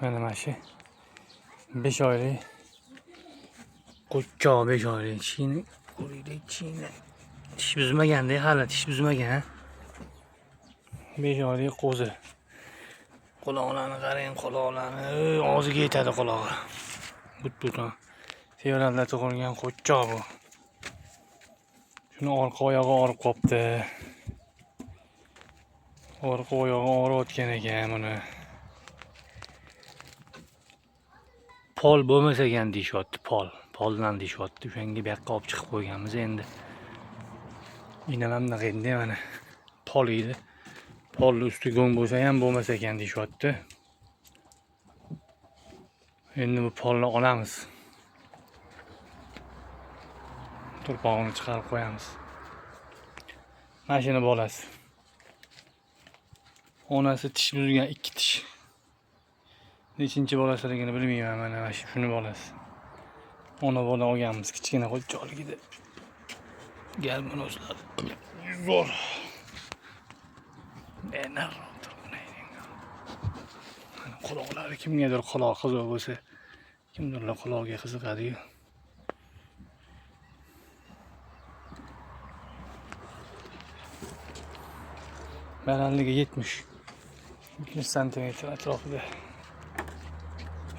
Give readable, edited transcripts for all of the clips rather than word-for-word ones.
Mana shu 5 oylik qo'chqor, 5 oylik tishini ko'ringlar, tishini. Tish buzmaganda, hali tish buzmagan. 5 oylik qo'zi. Quloqlarni qarang, quloqlarni. Og'ziga yetadi qulog'i. But-butun. Fevralda tug'ilgan qo'chqor bu. Shuni orqa oyog'i og'rib qopti. Orqa oyog'i og'riyotgan ekan buni. Pol bo'lmasa ekan deyishyapti, pol. Poldan deyishyapti. O'shanga bu yoqqa olib chiqib qo'yganmiz endi. Inam ham bunaqa endi mana. Pol edi. Polni usti go'ng bo'lsa ham bo'lmasa ekan deyishyapti. Endi bu polni olamiz. Turpog'ini chiqarib qo'yamiz. Mana shuni bolasi. Onasi tish buzgan, 2 tish. Nechinchi bolasiligini bilmayman, mana shuni bolasi. Ona bola olganmiz kichkina qo'chqorligida. Gel buni o'zlari. Zo'r. Mana quloqlari, kimgadir quloq qiziq bo'lsa, kimdirlar qulog'iga qiziqadi-yu. Balandligi 70 santimetr atrofida.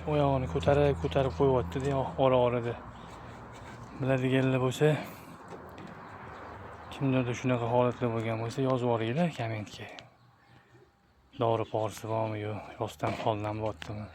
Shu oyog'ini ko'tarib, ko'tarib qo'yyapti-da, ora-orada. Biladiganlar bo'lsa, kimdirda shunaqa holatlar bo'lgan bo'lsa, yozib yuboringlar kommentga. Dori porisi bormi yo rostdan holdan bo'lyaptimi?